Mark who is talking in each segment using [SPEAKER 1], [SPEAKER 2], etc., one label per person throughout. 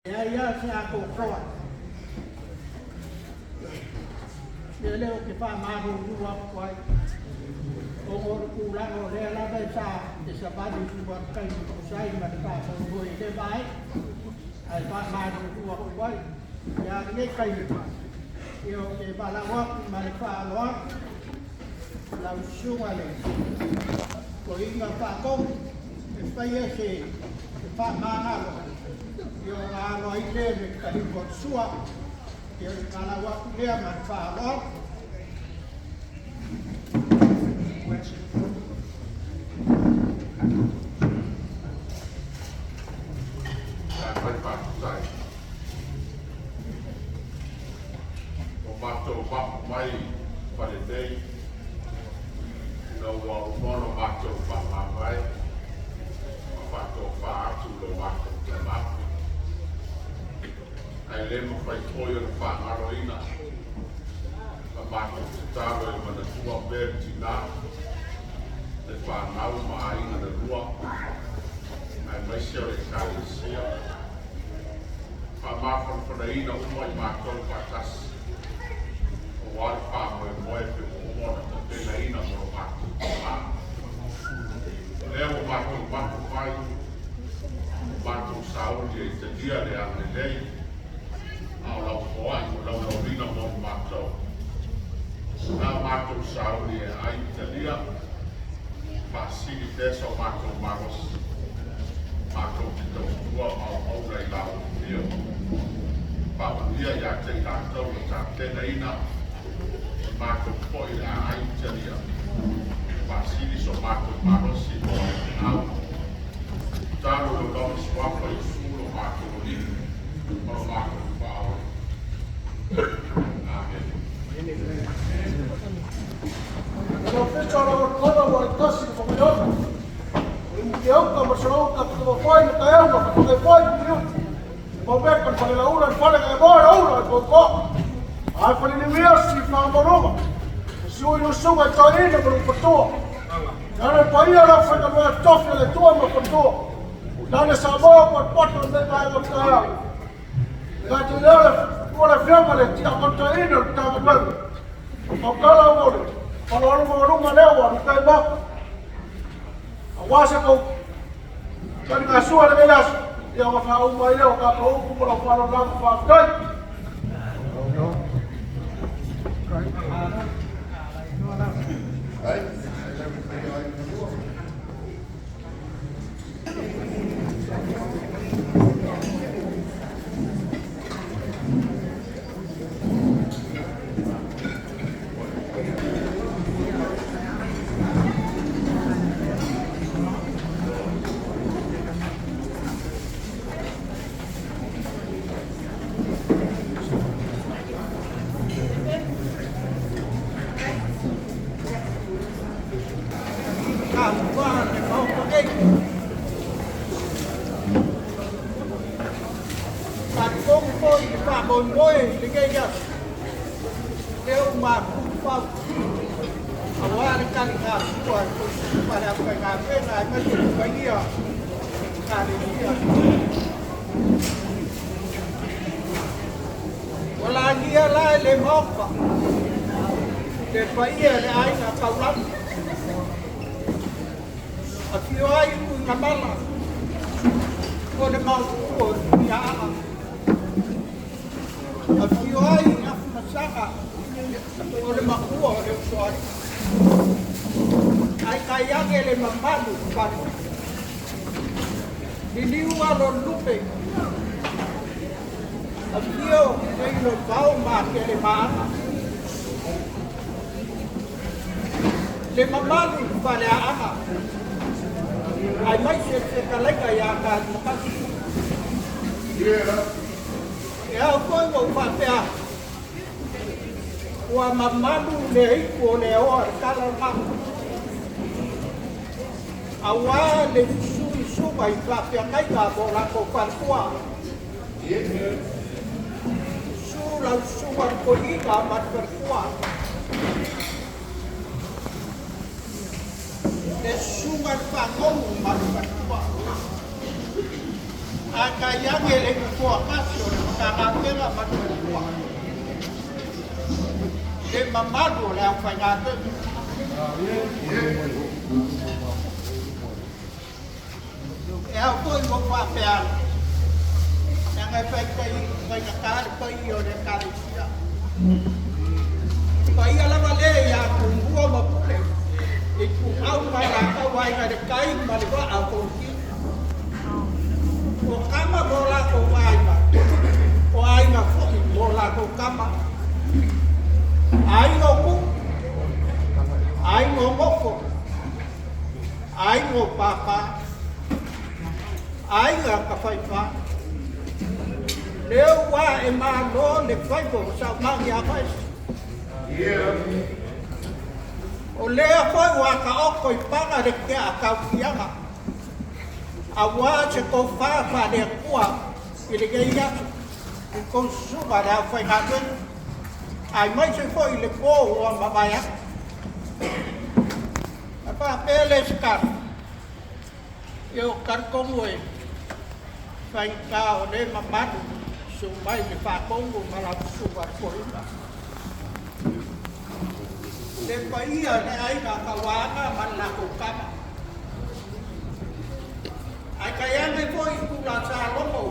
[SPEAKER 1] Leai lava se atoatoa. Mea lea ou te faamalulu atu ai, ona o le tulaga o lea lava sa e savali i luga o le taimi e tusa ai ma le faamoemoe i lea vaega, ae faamalulu atu ai. Ia, a o lenei taimi, ia ou te valaau atu ma le faaaloalo i lau Susuga i le Toeaina Faatonu e faia se faamagalo, ia ona alo ai lea i le taliga o le sua. Ia o le valaau atu lea ma le faaaloalo.
[SPEAKER 2] Afai faafetai ua matou mapu mai Falenei ina ua uma ona matou faamavae ma faatofa atu i lo matou tama. Ae le mafai foi ona faagaloina la matou tatalo i le manatua pea le tinā, le fanau ma aiga na lua, aemaise o le Ekalesia. Faamafanafanaina uma i matou faatasi aua le faamoemoe pe ua uma ona tapenaina mo lo matou tama. O lea ua matou mapu mai, ua matou sauni e talia le agalelei a o lau foai ua laulauina mo i matou. Na matou sauni e ai talia, faasili pea so matou malosi, matou te tautua ma auauna i lau afio. Faamanuia ia te i latou ua tapenaina matou foi le a ai talia. Faasili so matou malosi mo le feau. Talo lo lava suafa Iesu lo matou Alii ma lo matou Faaola. Amen.
[SPEAKER 3] O fisa o le kona ua le tasi le whakaiona. O i te auka ma sarauka te whai ma ka euma ka whakai whai ku miu. Mau meka le whale laura le whale ka e moa laura e koko. Ai whale ni mia si whangamaruma. Si ui usunga i toi ina ma lupatua. Nana paia la whaika mea tofi le tua ma patua. Nana sa moa pa poto me ka e mata. Ka te leo le ua le fianga le tia konta ina le tanga melu. O kala o le palo alu ma lunga leo wa kai mo. A wasa ko kani ka sua le yas. Ia wa fa u mai leo ka ko ku ko fa lo la fa kai.
[SPEAKER 1] Ka ua le maofa nei. Talitonu foi i le faamoemoe i lenei aso, lea ua mafufau auā le taligasua e ma le aufaigaluega aemaise le paia Ekalesia. Ua lagia la e le maofa le paia le aiga taulagi. Afio ai Tuigamala o le maotua o le Tuiaana. Afio ai Afamasaga o le makua o le usoalii. Ai kai age le mamalu fale. Liliu alo lupe. Afio le vao ma ke le maana. Le mamalu fale aaga. Ai mai se se kalaika ia ka makasi. E au koe ua faapea. Ua mamalu le ipu o le oa le kala o le Auā le susuga i faafeagaiga mo latou faletua. Susu lau susuga le toeaina ma le faletua. Le susuga le faatonu ma le faletua. Ae kai age le nofoa tasi o le Matagaluega ma le Faletua. Le mamalu o le aufaigaluega. E ao foi ua ou faapea atu, leaga e faigata le paia o le Ekalesia. O paia lava lea ia Tumua ma Pule, Ituau ma Alataua, Aiga i le Tai ma le Vaa o Fonoti. O tama ma o latou aiga, o aiga foi ma o latou tama. Aiga o Tupu, aiga o Nofo, aiga o Papa, aiga Tafaifa. Lea ua e malo le faiva o Saumagi ia Faisi. O lea foi ua taoto i paga le tiaa taufiaga, aua se tofa faale-Atua i lenei aso i tou susuga le aufaigaluega, aemaise foi i le po ua mavae atu. A faapea le Sikala, ia ou talitonu e faigata o lea e mamalu susu mai le faatonu ma lau susuga i le toeaina. Le paia o le aiga Tauaana ma le latou tama. Ae tainane foi i tula sa logo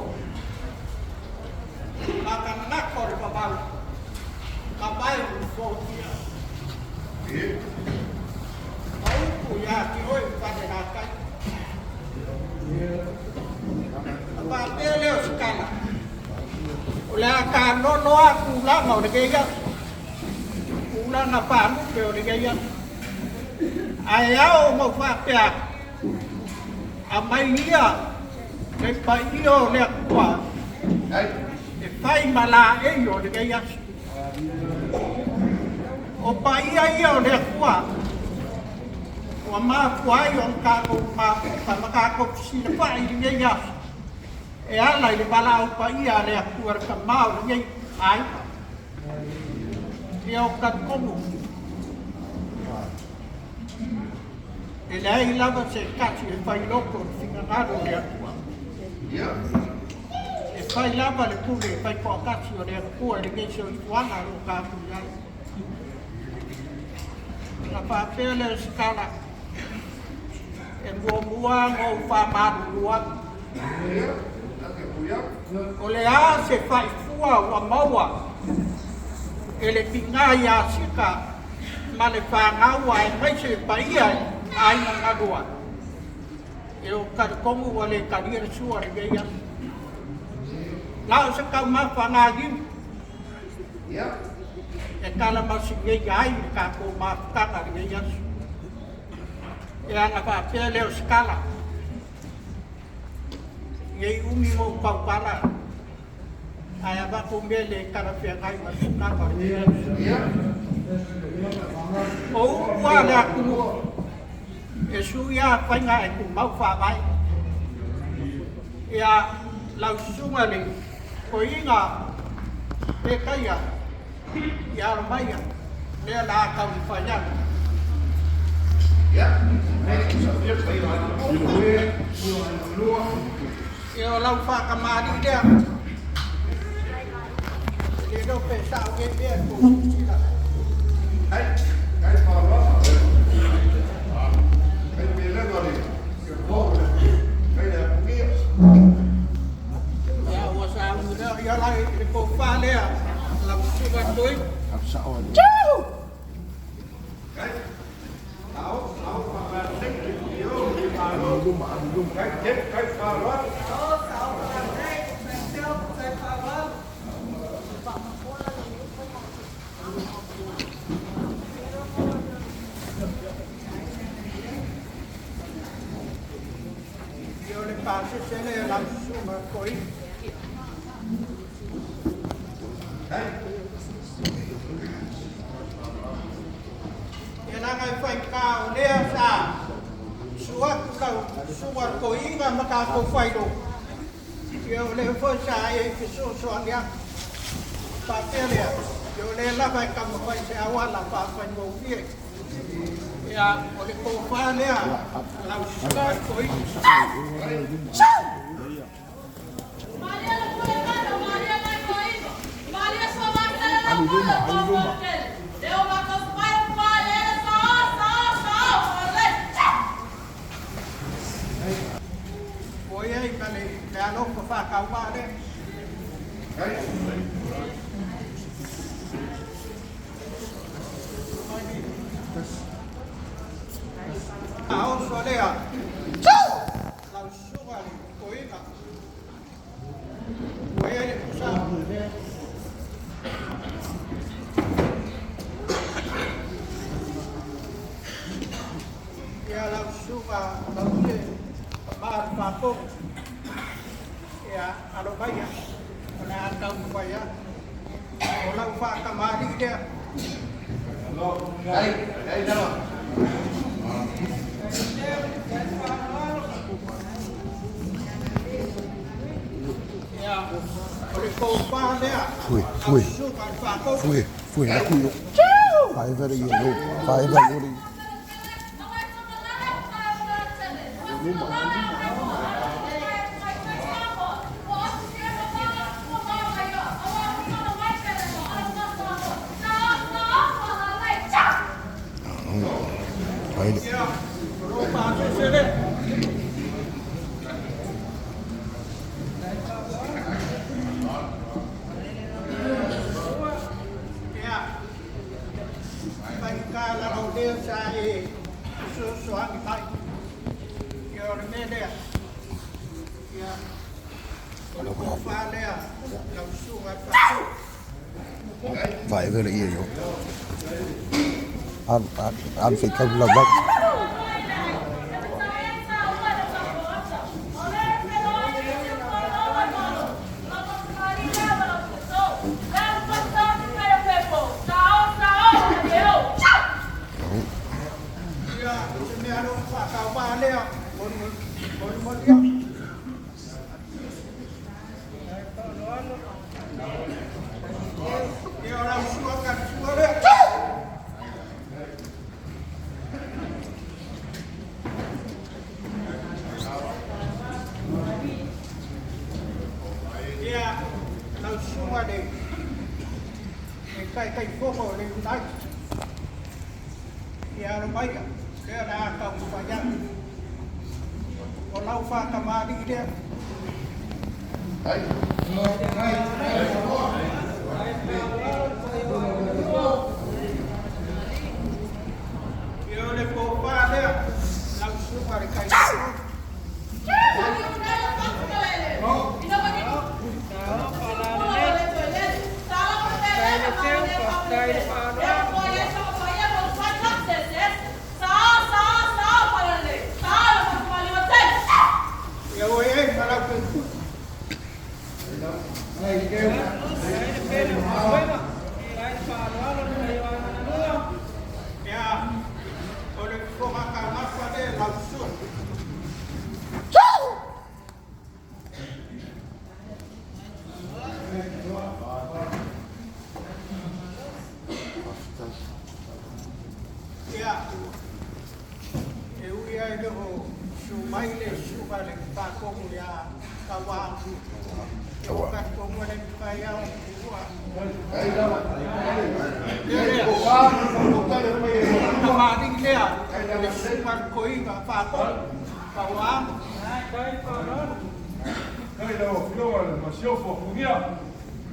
[SPEAKER 1] ma ka nako o le vavau, mavae ulufotia. Ma upu ia te oe Falelatai. Ona faapea lea o se tala, o le a tanono lava tulaga o lenei aso, tulaga faalupe o lenei aso. Ae ao ona ou faapea atu, aumai ia le paia o le Atua e fai ma laei o lenei aso. O paia ia o le Atua ua mafua ai ona tatou mafuta ma tatou fesilafai i lenei aso e ala i le valaau paia a le Atua le Tama o lenei aiga. Ia o talitonu e leai lava se tasi e fai loto i le finagalo o le Atua. E fai lava le pule faitoatasi o le Atua i lenei soifuaga o lo o tatou i ai. Ona faapea lea o se tala, e muamua ona ou faamalulu atu. O le a se faifua ua maua e le tina ia Sika ma le fanau aemaise le paia i aiga galua, e o talitonu ua le talia le sua lenei aso. Na o se taumafa naliu e talamasinei ai le tatou mafutaga lenei aso. E ana faapea lea o se tala, nei umi mou tautala, ae avatu mea le talafeagai ma le tulaga o lenei aso. O upu a le atunuu, e sui lava faiga ae tumau faavae. Ia, lau susuga i le toeaina Petaia, ia alo maia, lea o le a taumafai atu. Ia, o lau faatamalii lea, e le iloa pe sao nei mea e tou silasila. Ia, ua sauni lea, ia la le tofa lea, lau susuga i le toeaina. Ia o le pasese lea lau susuga i le toeaina. Ia leaga e faigata o lea sa susu atu lau susuga i le toeaina ma tatou faailoa, ia o lea foi sa e fesoasoani atu. Faapea lea, ia o lea lava e taumafai se auala faafaigofie. Ia o le tofa lea lau susuga i le toeaina.
[SPEAKER 2] luma.
[SPEAKER 1] Ua i ai ma le alofa faatauvā lea. A oso lea, lau susuga le toeaina, ua i ai le pusa. Ia lau susuga Lautele, ma le faatogo, ia alo maia, o le a taumafai atu. O lau faatamalii lea. Ia, o le tofa lea,
[SPEAKER 4] Fue,
[SPEAKER 1] lau
[SPEAKER 4] fue,
[SPEAKER 1] susuga le faatogo.
[SPEAKER 4] fue, fue, la cuyo. Faeva le yo, faeva yo le. Haide.
[SPEAKER 1] Ia, o lou pasese lea. Ia, faigata lalaulea sa e fesoasoani mai. Ia, o le mea lea. Ia, o le tofa lea, lau susuga le faatogo.
[SPEAKER 4] Faeva le ia yo. Am am am se kau la bak.
[SPEAKER 1] Ia, o se mea alofa faatauvā lea, molimoli atu. Ia, o lau suaga le sua lea. Ia, lau susuga le Taitaifono o le United. Ia alo maia, lea o le a taumafai atu. O lau faatamalii lea. Ia, o le tofa lea, lau susuga le Taitaifono. Ia ua i ai ma lau puipui. Ia, o le fofoga taumafa lea lau susuga. Ia, e ui ai le o susu mai le susuga le faatogo ia Tauā. Ia ua talitonu e le mafai lava ona tuua. Lea lea. Tamalii lea, le susuga le toeaina faatogo Tauā.
[SPEAKER 2] Kai lau Afioga i le Masiofo Fugia,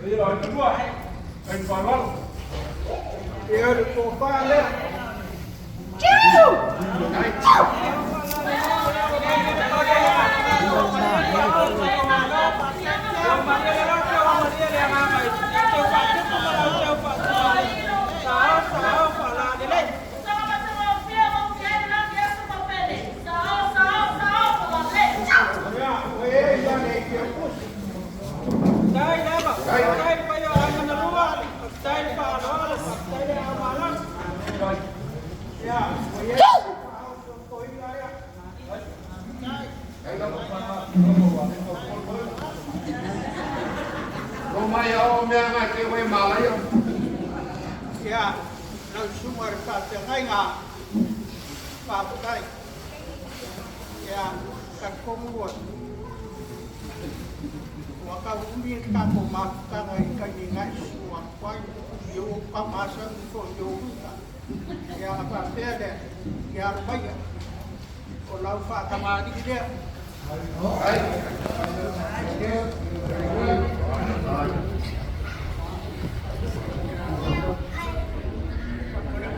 [SPEAKER 2] le ia o Aina Lua, kai le faaaloalo.
[SPEAKER 1] Ia, o le tofa lea. Ia, ua i ai ma le Kiapusi. Ia, ua i ai le faaoso toeaina lea.
[SPEAKER 2] O mai ao mea ngai te oe malaia.
[SPEAKER 1] Ia, lau susuga le faafeagaiga, faafetai. Ia, talitonu ua Ua tauumi le tatou mafutaga i taimi na e susu atu ai i ou taumasani foi i ou uta. Ia ona faapea lea, ia alo maia, o lau faatamalii lea. O le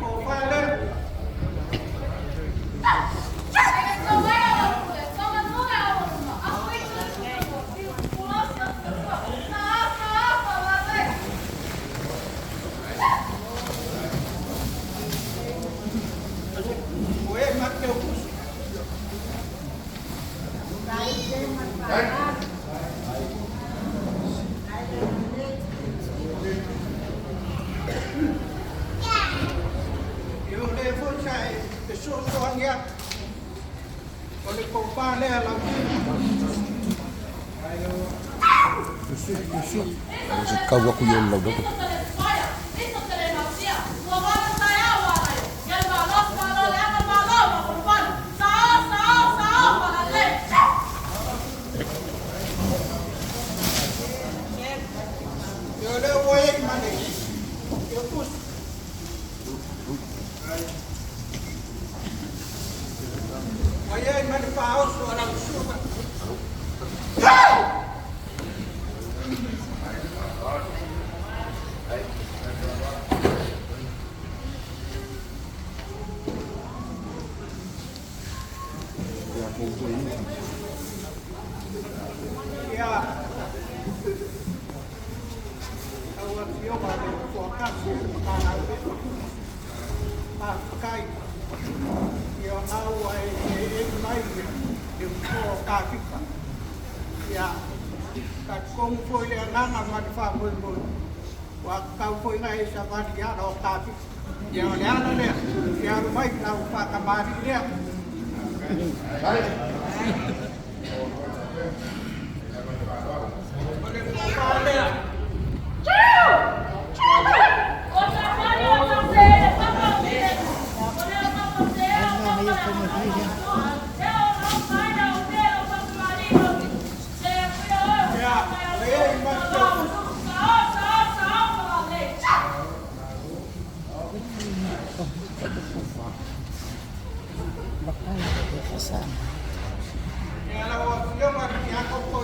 [SPEAKER 1] tofa lea. O e ma te upusi. Ia o lea foi sa e fesoasoani atu. O le tofa lea lau
[SPEAKER 4] Se tau aku i o lau loko.
[SPEAKER 1] Ia o lea ua i ai ma le upusi. Ua i ai ma le faaoso a lau susuga. Ia, lau Afioga i le Toatasi o le Matagaluega, faafetai ia ona ua e seei mai le uso o Tafita. Ia, talitonu foi le agaga ma le faamoemoe, ua tatau foi ona e savali i ala o Tafita. Ia, o le ala lea, ia alu mai lau faatamalii lea. O le tofa lea. Ia, ua i ai ma le teutusi. Ia, lau Afioga i le Tiakono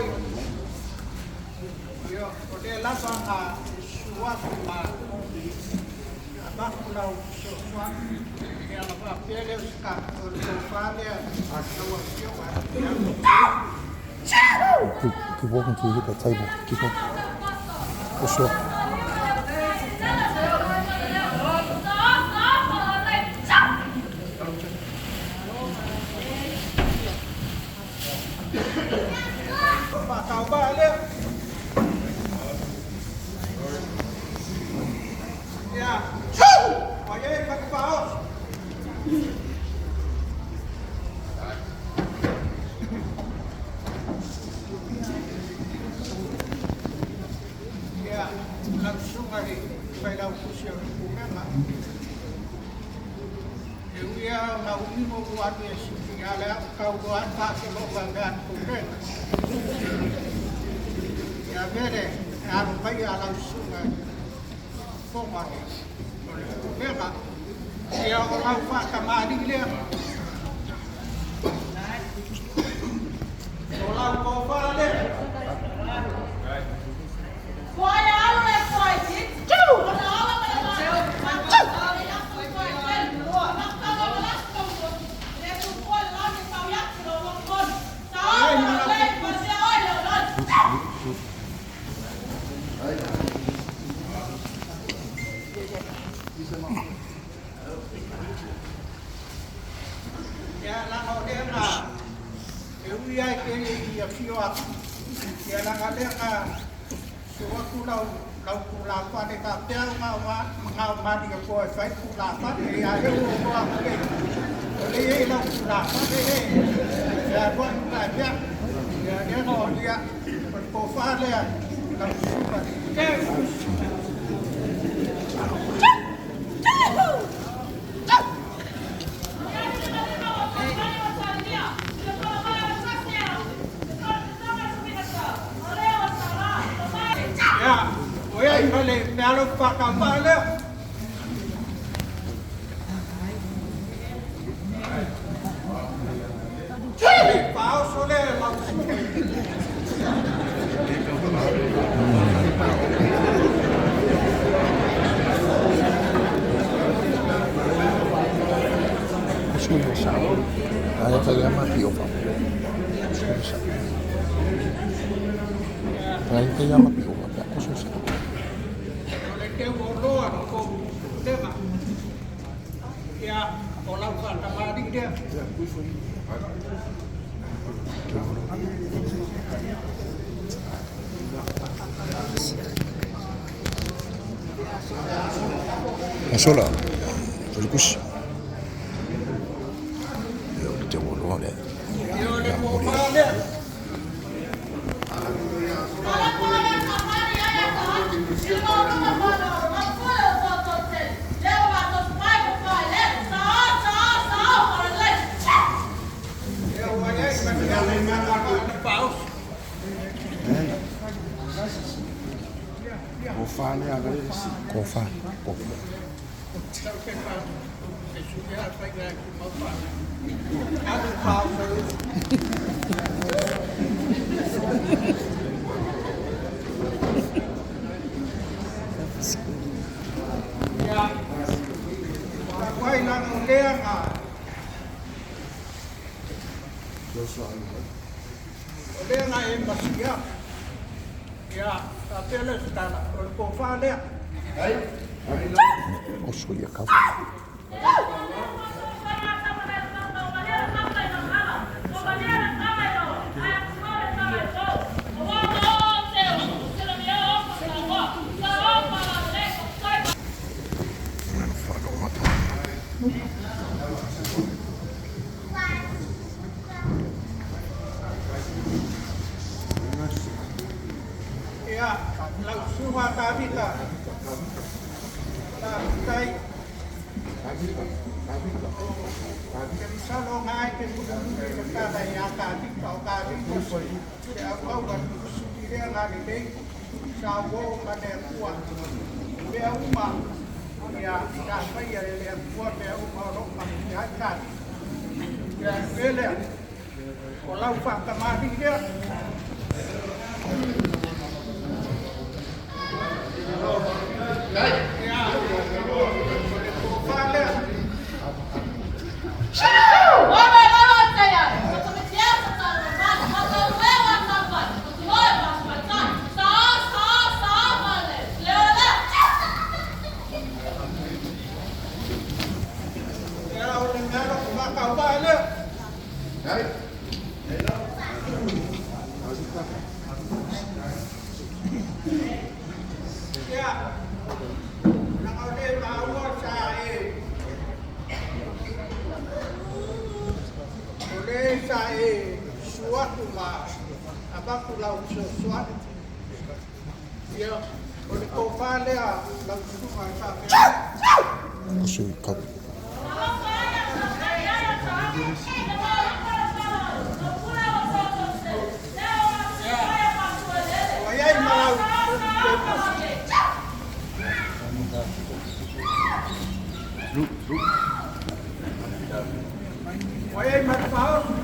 [SPEAKER 1] ia, o lea lava na susu atu ma avatu lau fesoasoani. Ia, ona faapea lea o se tatou o le tofa lea lau Afioga i le Tiakono.
[SPEAKER 4] Keep, keep walking till you hit that table. Keep walking. For sure.
[SPEAKER 1] Faatauvaa lea. Ia, ua i ai ma le faaoso. Ia, lau susuga i le Failautusi o le Pulega, e ui lava ona umi ma ou alu e sili, a o le a ou tau loa lava le faasologa e mea a le Pulega. Ia vele e alo mai a lau susuga i le fofoga o le Pulega. Ia, o lau faatamalii lea. O lau tofa lea. Ua i ai ma lau teutusi. Ia, leaga o lea na e ui lava e te le i afio atu, ia leaga o lea na susu atu lau lau tulafale faapea ona malietoa e fai tulafale, ia lea ua ou iloa atu nei, o lea e i ai lau tulafale lea e alu atu taeao. Ia lea na ia, o le tofa lea lau susuga i le teutusi. Ua iai ma le mealo faakauvaa lea. Faaoso lea e lau susuga.
[SPEAKER 4] Oso ia sao. Aia tai ama pi o fa. Oso ia sao. Aia tai ama pi o fa. Oso sao.
[SPEAKER 1] O le teu o loa no kou pulega. Ia, o lau faatamālii lea.
[SPEAKER 4] Asola. O le kusi. O le teu o loa lea.
[SPEAKER 1] Ia, o le tofa lea. Ia, ua iai ma le alo faaoso.
[SPEAKER 4] Ko fa. Ko fa.
[SPEAKER 1] Sau ke fa e suia faiga e kumau fa. Alu faaoso. Ia, takuai laga o lea ga o lea ga e masia. Ia, faapea lea se tala, o le tofa lea.
[SPEAKER 4] Oso ia kau. Whalo mata.
[SPEAKER 1] Ia, lau susuga Tavita. Faafetai. Ke masalo ga e te mulimuli le tala iā Tavita o Tavita se auauga tusitusi lea ga lelei sa uō ma le Atua. Mea uma ia sa faia e le Atua mea uma o loo manuia ai Tavita. Ia e lea o lau faatamalii lea. Ia, o le tofa lea. Ia, o le mea loo faakauvaa lea. Ia, laga o lē maua sa e o lē sa e suatu ma avatu lau fesoasoani. Ia, o le tofa lea lau susuga e faapea.
[SPEAKER 4] Oso ia kau.
[SPEAKER 1] Ia, ua iai ma lau kepusi. Ua iai ma le faaoso.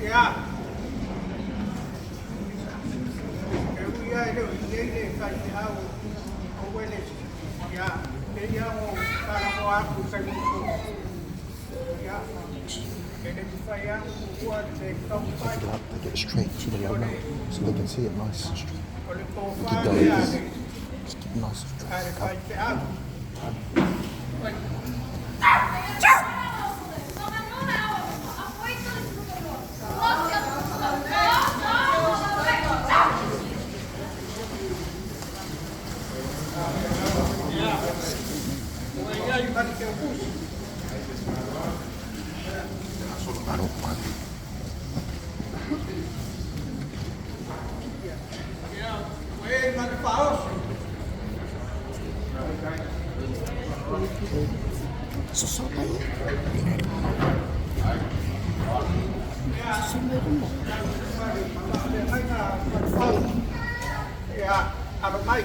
[SPEAKER 1] Ia, e ui ai le o i nei le faifeau o Uelesi. Ia, e ia o talanoa atu taimi ia, e le mafai au ua le taumafai.
[SPEAKER 4] Pick it up, take it straight to the low now, so they can see it nice and straight.
[SPEAKER 1] O le
[SPEAKER 4] Keep
[SPEAKER 1] tofa
[SPEAKER 4] going.
[SPEAKER 1] lea le
[SPEAKER 4] Just keep nice and
[SPEAKER 1] a le
[SPEAKER 4] straight. Come.
[SPEAKER 1] faifeau. Ia, ua iai ma le teupusi.
[SPEAKER 4] Aro mai.
[SPEAKER 1] Ia, ua iai ma le faaoso.
[SPEAKER 4] Soso mai. Soso mai luma.
[SPEAKER 1] Ia, alo mai,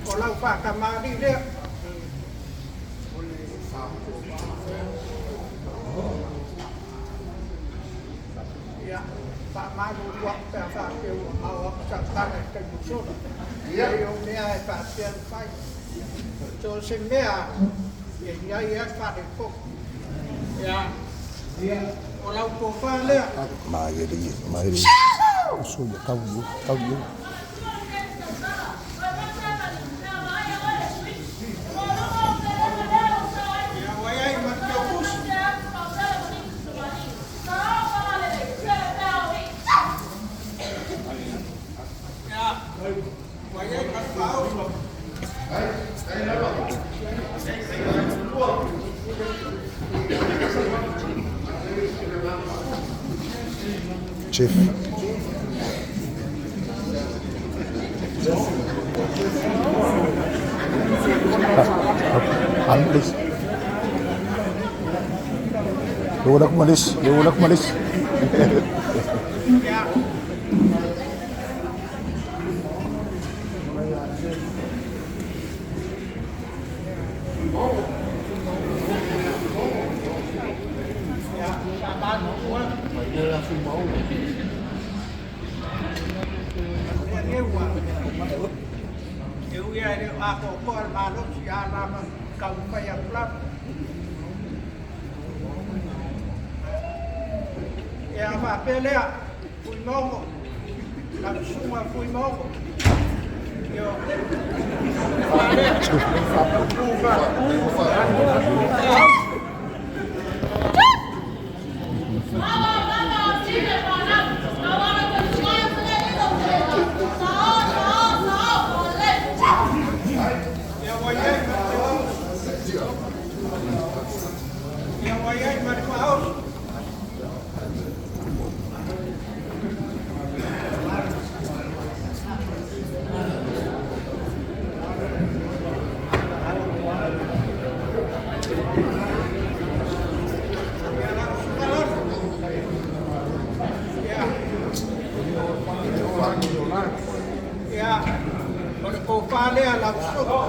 [SPEAKER 1] o lau faakamālii lea. Ia, faamalulu aku pe a faapea ua mao aku sau tala i le taimi ua sola. Leai o mea e faapea ona fai. So o se mea e i ai lava le faaletonu. Ia, o lau tofa lea.
[SPEAKER 4] Maere, maere. Oso ia, tau i o, tau i o.
[SPEAKER 1] Ia, ua i ai ma le teukusi. Ia, ua i ai ma le faaoso.
[SPEAKER 4] Chief. Alis. Leo aku malis, leo aku malis.
[SPEAKER 1] Ia, ia, faamalulu atu. Lea lea ua e ui lava e le o atoatoa le malosi a lava taumafai atu lava. Ia ona faapea lea, Fuimaono, lau susuga Fuimaono. Ioe. Lea. Ia ua i ai ma le Ia ua i ai ma le faaoso. Ia lau susuga Lolo. Ia. Ia, o le tofa lea lau susuga.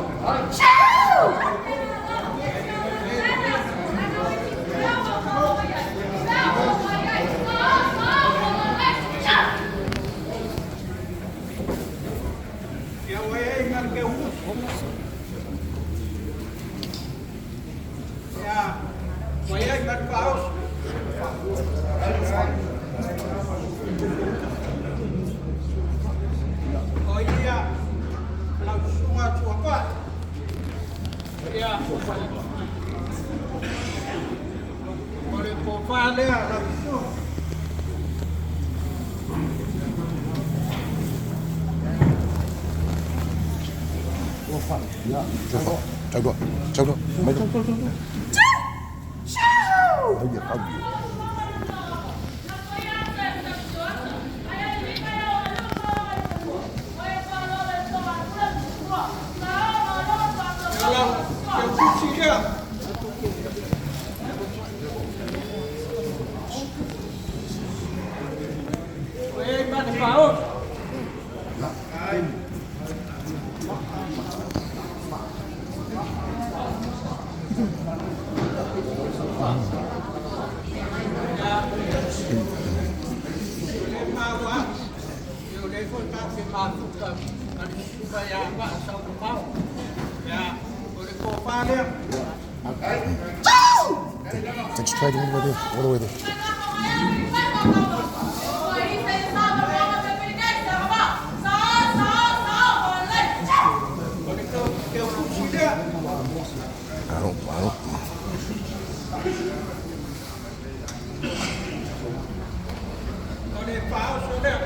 [SPEAKER 1] Ia ua i ai ma le keukusi. Ia, ua i ai ma le faaoso. O ia lau susuga Tuapai. Ia, o le tofa lea lau susuga.
[SPEAKER 4] Tau doa, tau doa. Mai doa. Tau ia, tau ia.
[SPEAKER 1] Ia lau keukusi lea. Ua i ai ma le faaoso. Le maua atu. Ia o lea foi tatou te mafuta ma le susuga ia Vaa Saulamao. Ia, o le tofa lea.
[SPEAKER 4] Take straight all the way there, all the way there.
[SPEAKER 1] O le keukusi lea.
[SPEAKER 4] I don't.
[SPEAKER 1] O le faaoso lea.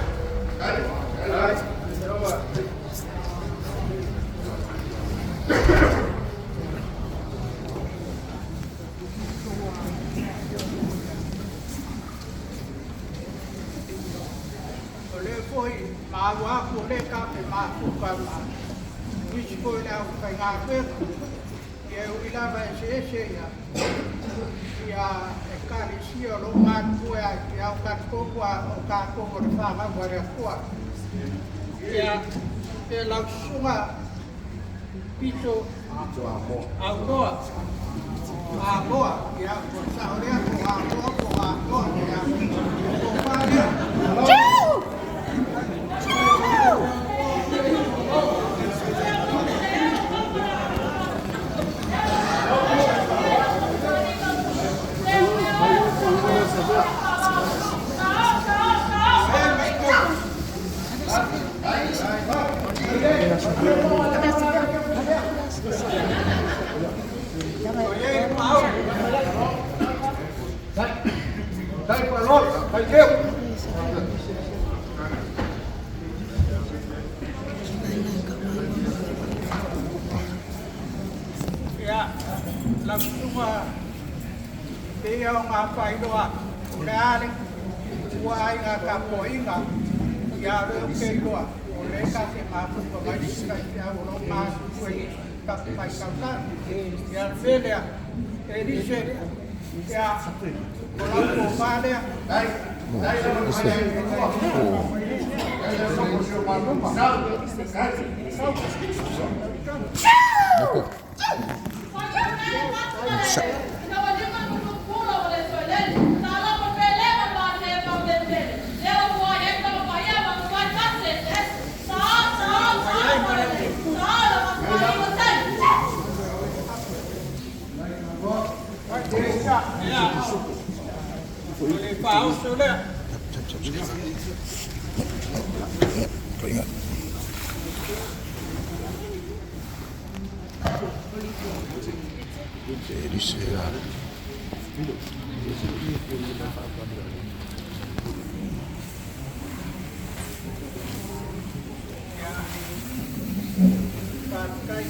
[SPEAKER 1] O lea foi maua aku o lea tatou te mafuta ma nisi foi le aufaigaluega. Ia e ui Ui lava eseese ia ia ekalesia o loo galulue ai ia o tatou a o tatou o le fanau a le Atua. Ia e lau susuga Pito Aunoa Amoa ia o le sao lea po o Amoa po o Anoa ia o tofa lea. Ia, lau susuga pei o ngā whairoa, o le a le ua ai ngā tapuaiga, ia le o ke iloa, o le ka te mafuta mai si faifeau o lo o galulue i tapu mai tausaga. Ia le mea lea, e lise, ia, o lau tofa lea. Ia, o le faaoso lea. Faafetai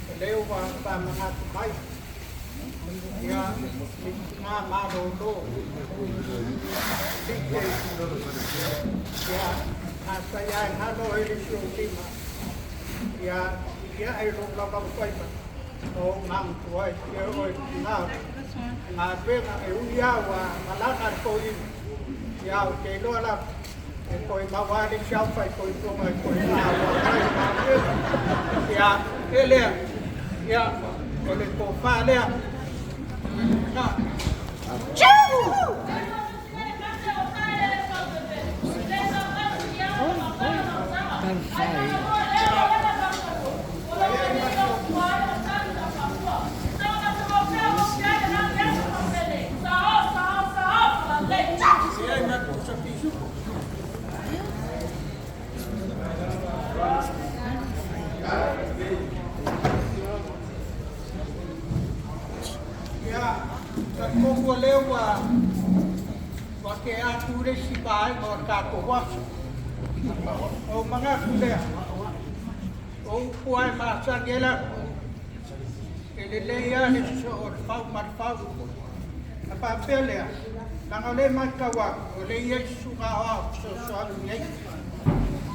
[SPEAKER 1] o lea ua faamanatu mai ia le tina malolo like ia afai ae galo ai le isi ou lima ia ia e lou laulaufaiva o ou magutu ai ia oe tina galuega e ui lava ua malaga le toeaina ia ou te iloa lava e toe maua lava le isi aufaisoifoga e toe faaauau ai le galuega ia e lea ia o le tofa lea na. Ia e ma tusa pisupo. Ia, talitonu o lea ua ua tea atu le isi vaega o le tatou aso. Ou manatu lea, o upu lava e masani ai le atunuu, e lelei lava le sosoo o le fau ma le fau. Na faapea lea, leaga o lea e matau atu, o lea e i ai susuga aoao fesoasoani nei.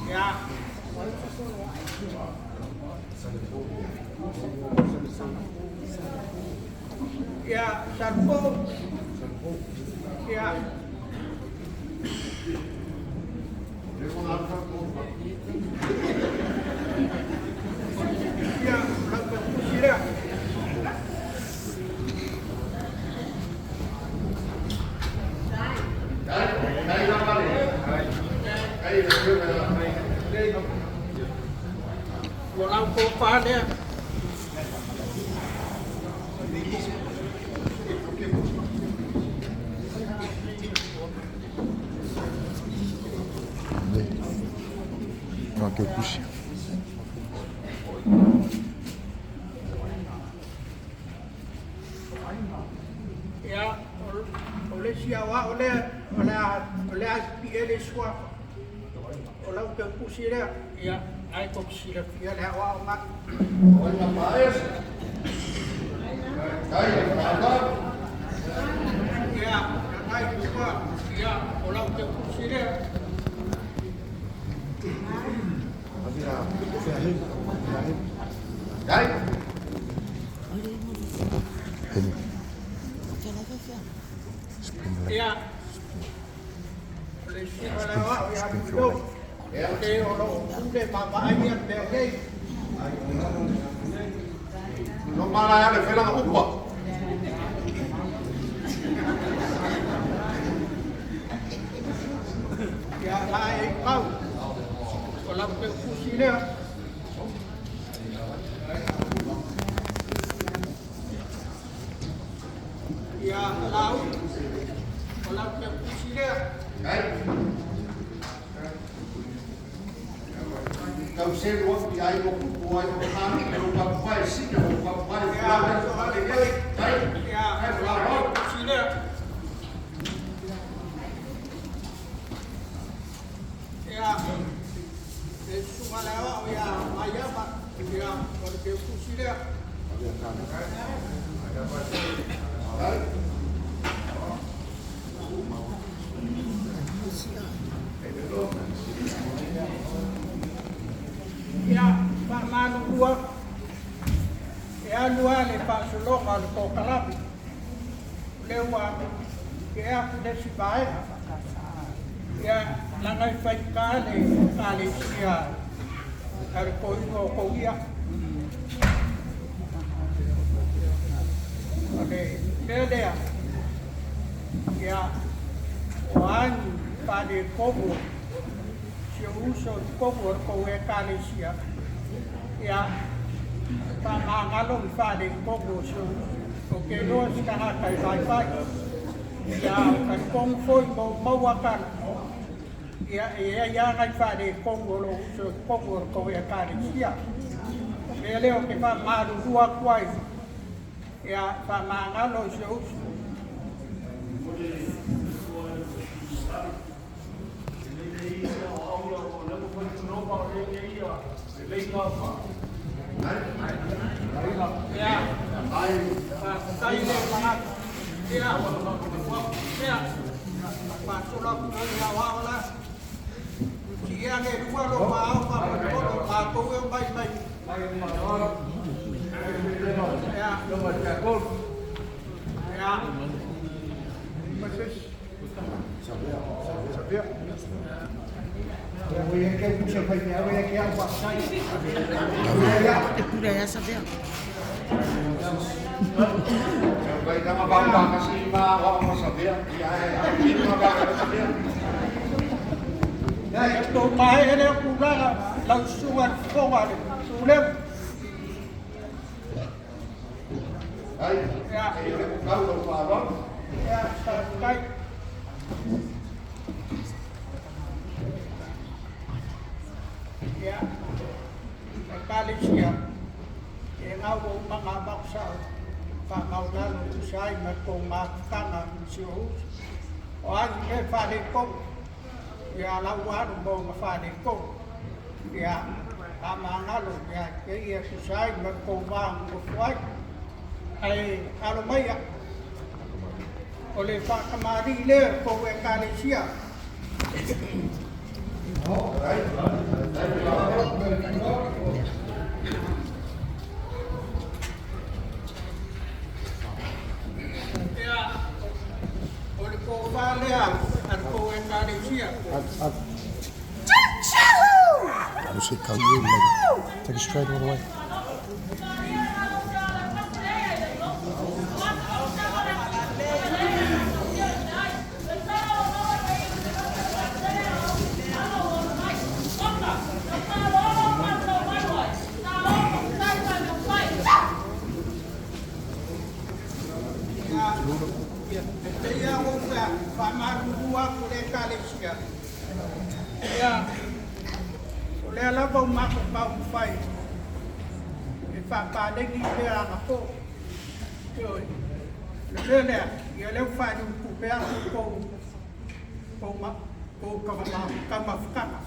[SPEAKER 1] Ia, ia, Salupo, ia, ia, lau tautusi lea. Ua lau tofa lea.
[SPEAKER 4] Lau tautusi.
[SPEAKER 1] Ia, o le isi aoao lea, o le a pie le suafa. O lau tautusi lea, ia, ai tou te silafia le aoao ma. Ia, nai tua, ia, o lau tautusi lea.
[SPEAKER 4] Pin. Spring Lake.
[SPEAKER 1] Ia, o le susuga i le aoao ia
[SPEAKER 4] Springfield
[SPEAKER 1] Mulio,
[SPEAKER 4] Lake.
[SPEAKER 1] o le o lo o pule ma vaai ia le mea nei.
[SPEAKER 2] No mala ya le fela upa.
[SPEAKER 1] Ia la e kau, o lau peu kusi lea. Ia lau, o lau peu kusi lea.
[SPEAKER 2] Ai. Kau se lo ki ai mo ku ai mo ha ni lo ka pai si ka mo ka pai
[SPEAKER 1] Ia,
[SPEAKER 2] la le le ai.
[SPEAKER 1] Ia, o lau peu kusi lea. Ia, le susuga i le aoao ia Maiava, ia, o le peu kusi lea. Ia, faamalulua, e alu lava le faasologa o le kokalami. O lea ua tea atu le isi vaega. Ia, leaga e faigata le ekalesia a le toeaina o Koia. O le mea lea, ia, o a ni faaletonu o si ou uso i totonu o le tou ekalesia, ia, faamagalo ni faaletonu o si ou uso. Ou te iloa se tagata e vaivai. Ia, talitonu foi ma ou maua tala, ia, e i ai lava nai faaletonu o lou uso i totonu o le tou ekalesia. O le mea lea ou te faamalulu atu ai, ia, faamagalo i si ou uso. Ia, faafetai le manatu. Ia, ia, faasolo atu loa i le aoao la. Siia le lua lou aao faamolemole o matou e omai mai. Ia, ia.
[SPEAKER 2] Vai ka ma ba ka si ma wa ma sa bia. Ya ai ma ba ka sa bia.
[SPEAKER 1] Ia tou maea lea tulaga lau susuga i le fofoga o le Pulega.
[SPEAKER 2] Ai.
[SPEAKER 1] Ia,
[SPEAKER 2] E le ku kau lo pa lo.
[SPEAKER 1] ia, faafetai. Ia, ekalesia, e gau ua uma ona avatu sau faamaualalo e tusa ai ma le tou mafutaga ma si ou uso. O a ni mea e faaletonu, ia lau ua alu ma ona faaletonu. Ia, faamagalo ia te ia e tusa ai ma le tou va nonofo ai. Ae alo maia, o le faatamalii lea o le tou ekalesia. Ia, o le tofa lea a le tou ekalesia.
[SPEAKER 4] We'll see Kau Yee later. Take it straight all the way.
[SPEAKER 1] Ia, e pei lava ua ou fai atu, faamalulu atu le ekalesia. Ia, o lea lava ua matou taumafai e faapaleni mea anapo. Ioe. O le mea lea, ia lea ua faaliutupe atu tou tou ma tou taumafataga.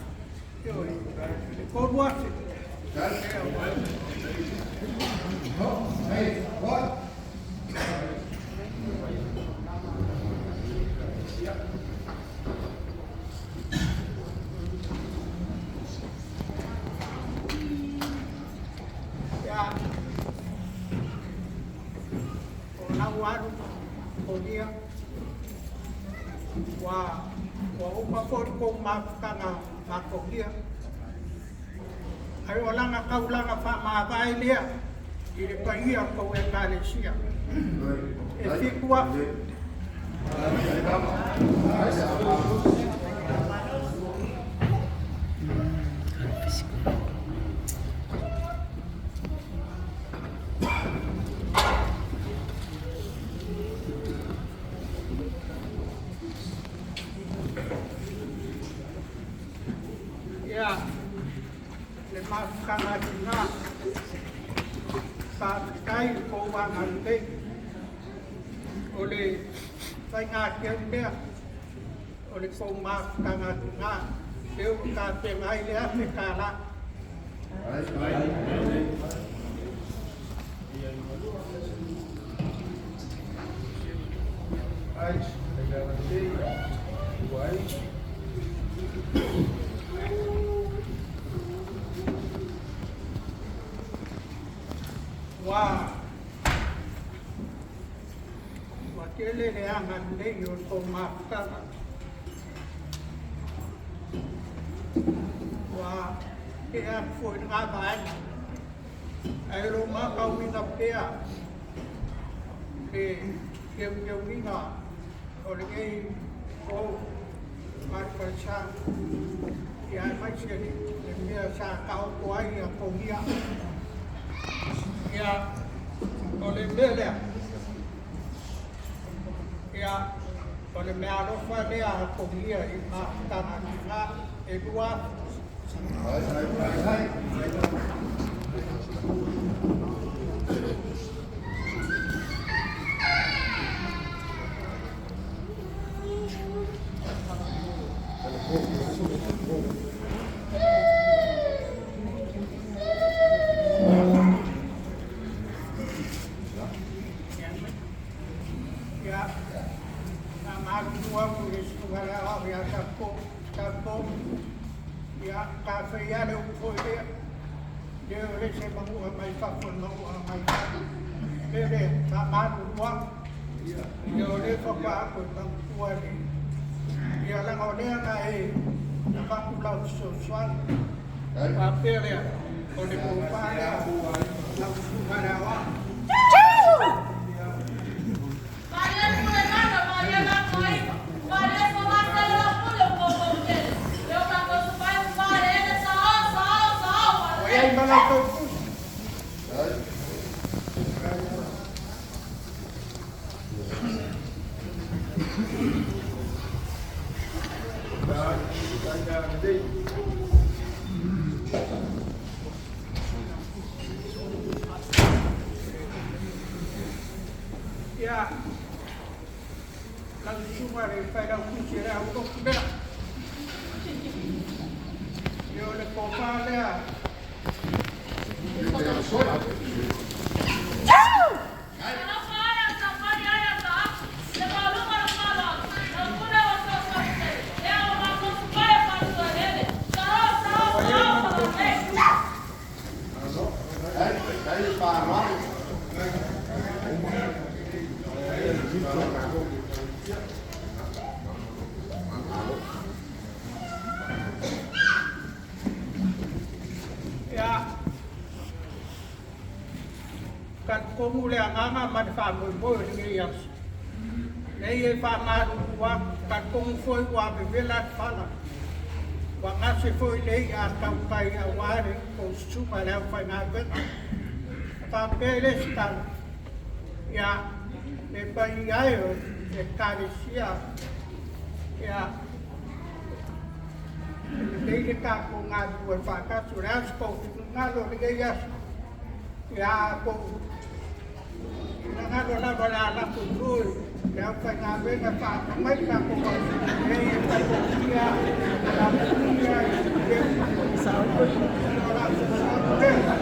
[SPEAKER 1] Ioe. E 3,000.
[SPEAKER 2] Hey, what?
[SPEAKER 1] Ia, o lau alu kogia ua ua uma foi le kou mafutaga makogia ae o laga taulaga faamavae lea i le paia o kou Ekalesia e 7,000. Ia le mafutaga atuga faafetai i kou agalelei o le faiga keu lea o le kou mafutaga atuga lea ua tapena ai le $1,000. Ua ua tele le agalelei o le kou mafutaga ua tea atu foi lena vaega ae o lo o matauina pea le teuteuina o lenei pou ma le falesa ia aemaise le mea sa taoto ai ia kogia ia o le mea lea ia o le mea alofa lea a kogia i mafutaga atuga e 2,000. Ia, faamalulu atu i le susuga i le aoao ia Tapo, Tapo, ia tafeia le upu foi lea, lea o le se manu'a mai fafo le manu'a mai fafo. Lele, faamalulu atu, ia o lea faatoa atu e manutua le, ia laga o lea na e avatu lau fesoasoani. Faapea lea, o le tofa lea, lau susuga i le aoao. Ua i ai ma la outou tusi. Ia, lau susuga i le Failautusi o le au lotu lea. Ia o le tofa lea. Ua i ai ma le tou tusi. Ia, talitonu le agaga ma le faamoemoe o lenei aso. Nei e faamalulu atu, talitonu foi ua vevela le fala. Ua gase foi le i'a a tautai aua le tou susuga i le aufaigaluega. Faapea i le isi tala, ia, le paia e o le Ekalesia, ia, e lelei le tatou galulue faatasi. O le a se tou finagalo o lenei aso? Ia, tou finagalo lava o le a lafo i o i le aufaigaluega e faatamai le tatou aso. Nei e faigofie lava ia i le o la fesoasoani lea.